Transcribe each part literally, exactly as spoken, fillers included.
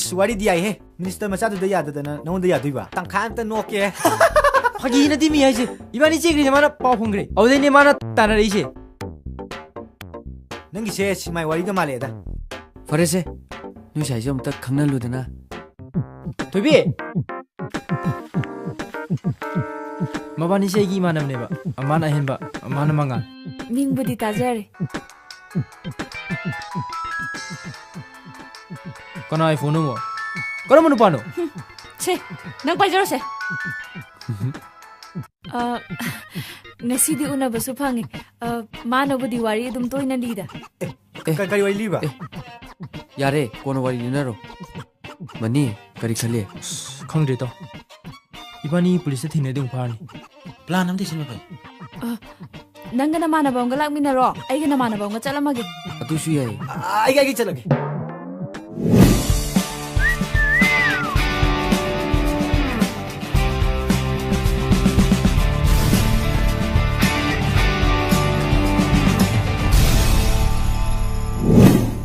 ꯑꯁ, ꯋꯥꯔꯤꯗꯤ ꯌꯥꯏꯍꯦ꯫ ꯃꯤꯅꯤꯁꯇꯔ ꯃꯆꯥꯗꯨꯗ ꯌꯌꯥꯗꯗꯅ ꯅꯉꯣꯟꯗ ꯌꯥꯗꯣꯏꯕ? ꯇꯪꯈꯥꯏ ꯑꯝꯇ ꯅꯣꯛꯀꯦ꯫ ꯐꯥꯒꯤ ꯅꯠꯇꯦ ꯃꯤ ꯍꯥꯏꯁꯦ꯫ ꯏꯕꯥꯅꯤ ꯆꯦꯟꯈ꯭ꯔꯤꯁꯦ ꯃꯥꯅ ꯄꯥꯎ ꯐꯪꯈ꯭ꯔꯦ꯫ ꯑꯗꯨꯗꯩꯅꯦ ꯃꯥꯅ ꯇꯥꯟꯅꯔꯛꯏꯁꯦ꯫ ꯅꯪꯒꯤꯁꯦ ꯁꯤꯃꯥꯏ ꯋꯥꯔꯤꯒ ꯃꯥꯜꯂꯛꯑꯦꯗ꯫ ꯐꯔꯦꯁꯦ, ꯅꯣꯏ ꯁꯥꯏꯁꯨ ꯑꯝꯇ ꯈꯪꯅꯍꯜꯂꯨꯗꯅ꯫ ꯊꯣꯏꯕꯤ! ꯃꯕꯥꯅꯤꯁꯦ ꯑꯩꯒꯤ ꯏꯃꯥꯟꯅꯕꯅꯦꯕ꯫ ꯑꯃꯅ ꯑꯍꯦꯟꯕ, ꯑꯃꯅ ꯃꯉꯥꯜ꯫ ꯃꯤꯡꯕꯨꯗꯤ ꯇꯥꯖꯔꯦ꯫ ꯀꯅꯥ iPhone ꯅꯣ? ꯀꯔꯝꯕ ꯅꯨꯄꯥꯅꯣ? ꯁꯦ, ꯅꯪ ꯄꯥꯏꯖꯔꯣꯁꯦ꯫ ꯑ, ꯉꯁꯤꯗꯤ ꯎꯅꯕꯁꯨ ꯐꯪꯉꯦ꯫ ꯑ, ꯃꯥꯅꯕꯨꯗꯤ ꯋꯥꯔꯤ ꯑꯗꯨꯝ ꯇꯣꯏꯅ ꯂꯤꯗ꯫ ꯑꯦ, ꯀ-, ꯀꯔꯤ ꯋꯥꯔꯤ ꯂꯤꯕ? ꯑꯦ, ꯌꯥꯔꯦ, ꯀꯣꯟꯅ ꯋꯥꯔꯤ ꯂꯤꯅꯔꯣ꯫ ꯃꯅꯤ, ꯀꯔꯤ ꯈꯜꯂꯤ? ꯑꯁ, ꯈꯪꯗ꯭ꯔꯦ ꯇꯥꯎ꯫ ꯏꯕꯥꯅꯤ ꯄꯨꯂꯤꯁꯇ ꯊꯦꯡꯅꯔꯗꯤ ꯑꯃꯨꯛ ꯐꯥꯔꯅꯤ꯫ ꯄ꯭ꯂꯥꯟ ꯑꯝꯗꯤ ꯁꯤꯟꯕ ꯐꯩ꯫ ꯑ, ꯅꯪꯒ ꯅꯃꯥꯟꯅꯕ ꯑꯃꯒ ꯂꯥꯛꯃꯤꯟꯅꯔꯣ, ꯑꯩꯒ ꯅꯃꯥꯟꯅꯕ ꯑꯃꯒ ꯆꯠꯂꯝꯃꯒꯦ꯫ ꯑꯗꯨꯁꯨ ꯌꯥꯏ꯫ ꯑ, ꯑꯩ, ꯑꯩ ꯆꯠꯂꯒꯦ꯫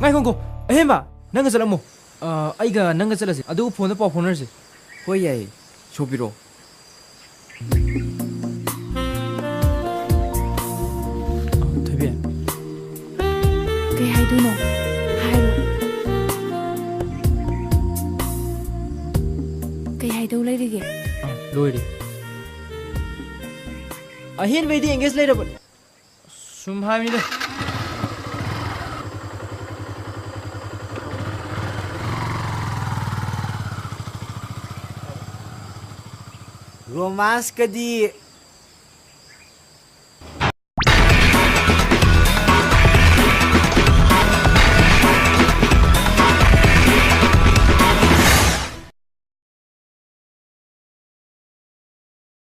ꯉꯥꯏꯈꯣ, ꯉꯥꯏꯈꯣ꯫ ꯑꯍꯦꯟꯕ, ꯅꯪꯒ ꯆꯠꯂꯝꯃꯣ꯫ ꯑ, ꯑꯩꯒ ꯅꯪꯒ ꯆꯠꯂꯁꯦ꯫ ꯑꯗꯨꯒ ꯐꯣꯟꯗ ꯄꯥꯎ ꯐꯥꯎꯅꯔꯁꯦ꯫ ꯍꯣꯏ, ꯌꯥꯏꯌꯦ꯫ ꯁꯣꯄꯤꯔꯣ꯫ ꯊꯣꯏꯕꯤ꯫ ꯀꯩ ꯍꯥꯏꯗꯣꯏꯅꯣ? ꯍꯥꯏꯔꯣ꯫ ꯀꯩ ꯍꯥꯏꯗꯧ ꯂꯩꯔꯤꯒꯦ? ꯑ, ꯂꯣꯏꯔꯦ꯫ ꯑꯍꯦꯟꯕꯩꯗꯤ engage ꯂꯩꯔꯕꯅꯦ꯫ ꯁꯨꯝ ꯍꯥꯏꯕꯅꯤꯗ꯫ Romance ꯀꯗꯤ